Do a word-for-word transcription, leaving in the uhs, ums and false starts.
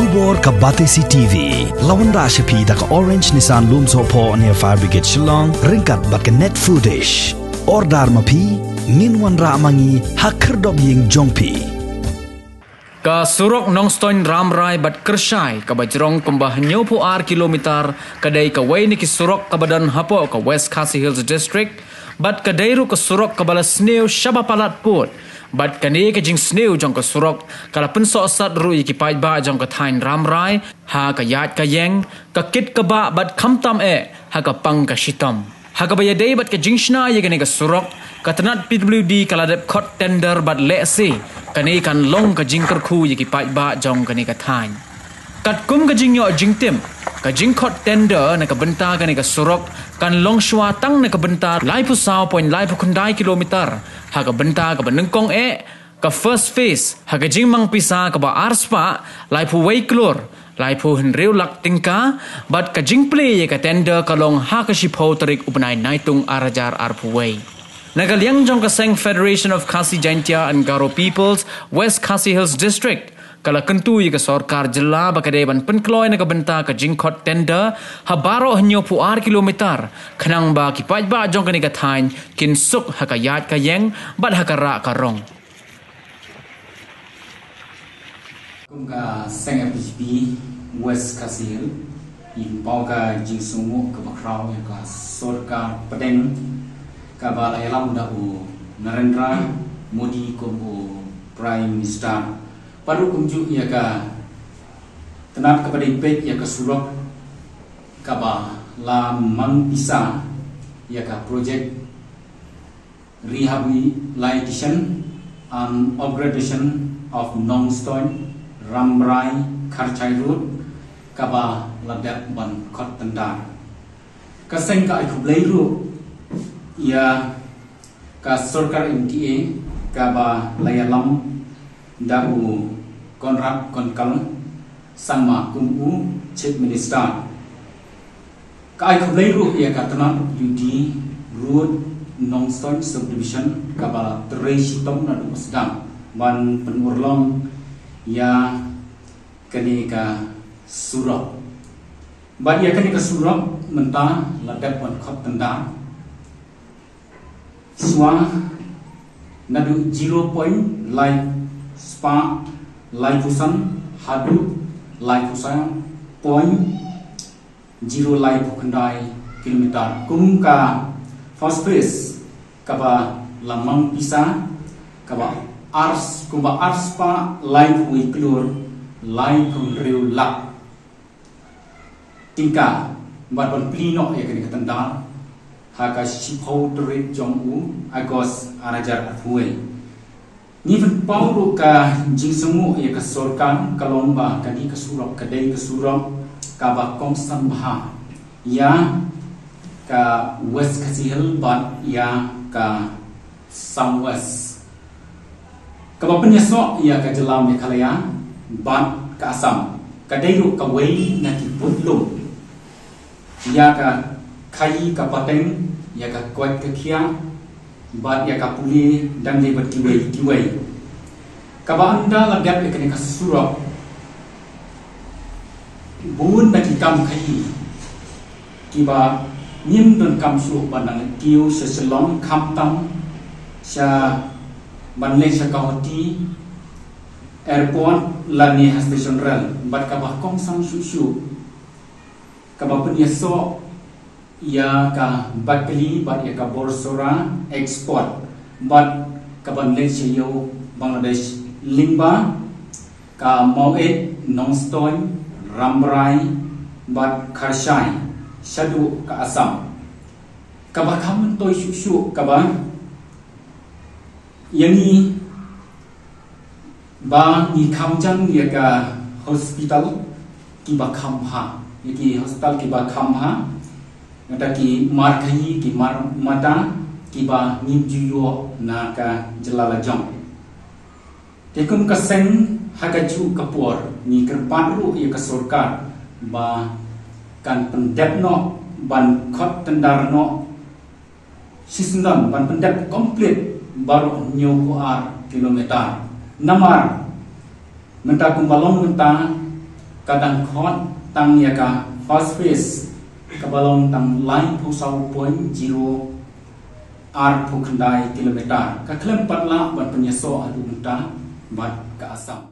Khubor ka Batesi T V. La wanrah sha phi da ka Orange Nissan Lumsohphoh near Fire Brigade Shillong, ryngkat bad ka Net Foodish. Order ma phi, ngin wanrah ma ngi ha khyrdop ïing jong phi. Ka surok Nongstoiñ Rambrai bad Kyrshai kaba jrong kumba hynñiewphew ar kilometer ka dei kawei na ki surok kaba don hapoh ka West Khasi Hills District bad ka dei ruh ka surok kaba la sniew shaba palat pud. Bad kane ka jingsniew jong ka surok ka la pynsohsat ruh ïa ki paidbah jong ka thaiñ Rambrai ha ka ïaid ka ïeng, ka kit ka bah bad khamtam eh ha ka pang ka shitom. Ha kaba ïadei bad ka jingshna ïa kane ka surok, ka tnat P W D ka la dep khot tender bad lehse kane kan long ka jingkyrkhu ïa ki paidbah jong kane ka thaiñ. Katkum ka jingïoh jingtip, ka jingkhot tender na ka bynta kane ka surok kan long shuwa tang na ka bynta laiphew saw point laiphew khyndai kilometer ha ka bynta kaba nyngkong eh, ka first phase, ha ka jingmang pisa kaba ar spah laiphew wei klur laiphew hynriew lak tyngka, bad ka jingplie ïa ka tender ka long ha ka shiphew tarik u bnai Naitung ar hajar arphew wei. Na ka liang jong ka seng Federation of Khasi Jaintia and Garo Peoples, West Khasi Hills District, ka la kyntu ïa ka sorkar jylla ba ka dei ban pynkloi na ka bynta ka jingkhot tender ha baroh hynñiewphew ar kilometer, khnang ba ki paidbah jong kane ka thaiñ kin suk ha ka ïaid ka ïeng bad ha ka rah ka rong. Kum ka seng F D C P West Khasi Hills, ngi pynpaw ka jingsngewnguh kaba khraw ïa ka sorkar pdeng kaba la ïalam da u Narendra Modi kum u Prime Minister. Bad ruh kumjuh ïa ka tnat kaba dei peit ïa ka surok kaba la mang pisa ïa ka project rehabilitation and upgradation of Nongstoiñ Rambrai Kyrshai Road kaba la dep ban khot tender. Ka seng ka ai khublei ruh ïa ka sorkar M D A kaba la ïalam da u Conrad Kongkal Sangma kum u Chief Minister. Ka ai khublei ruh ïa ka tnat U D Road Nongstoiñ Subdivision kaba la trei shitom naduh ba sdang ban pynurlong ïa kane ka surok. Bad ïa kane ka surok mynta la dep ban khot tender shuwa naduh zero point lai spah laiphew san haduh laiphew san point zero laiphew khyndai kilometer. Kum ka first phase kaba la mang pisa kaba ar, kumba ar spah laiphew wei klur laiphew hynriew lak tyngka, bad ban plie noh ïa kane ka tender ha ka shiphew tarik jong u August ar hajar arphew wei. Ngi pynpaw ruh ka jingsngewnguh ïa ka sorkar, ka long ba kane ka surok ka dei ka surok kaba kongsan bha ïa ka West Khasi Hills bad ïa ka Assam West, kaba pynïasoh ïa ka jylla Meghalaya bad ka Assam. Ka dei ruh kawei na ki budlum ïa ka khaïi ka pateng, ïa ka koit ka khiah bad ïa ka pule, dang dei bad kiwei kiwei. Kaba ynda la dep ïa kane ka surok, bun na ki kam khaïi kiba ngim donkam shuh ban nang kiew sha Shillong, khamtam sha ban leit sha Guwahati Airport lane ha station rail, bad kaba kongsan shuh shuh kaba pynïasoh ïa ka Baikali bad ïa ka Borsora Export, bad kaban leit sha ïew Bangladesh lyngba ka Maweit, Nongstoiñ, Rambrai bad Kyrshai shaduh ka Assam. Kaba kham myntoi shuh shuh kaba ïa ngi ba ngi kham jan ïa ka hospital kiba kham bha, ïa ki hospital kiba kham bha, nangta ki mar khaïi, ki mar mata kiba ngim ju ïoh na ka jylla la jong. Te kum ka seng ha kajuh ka por ngi kyrpad ruh ïa ka sorkar ba kan pyndep noh ban khot tender noh shisyndon ban pyndep complete baroh hynñiewphew ar kilometer. Namar mynta kumba long mynta Ka dang khot tang ïa ka first phase kaba long tang laiphew saw point zero arphew khyndai kilometer. Ka khlem pat lah ban pynïasoh haduh mynta bad ka Assam.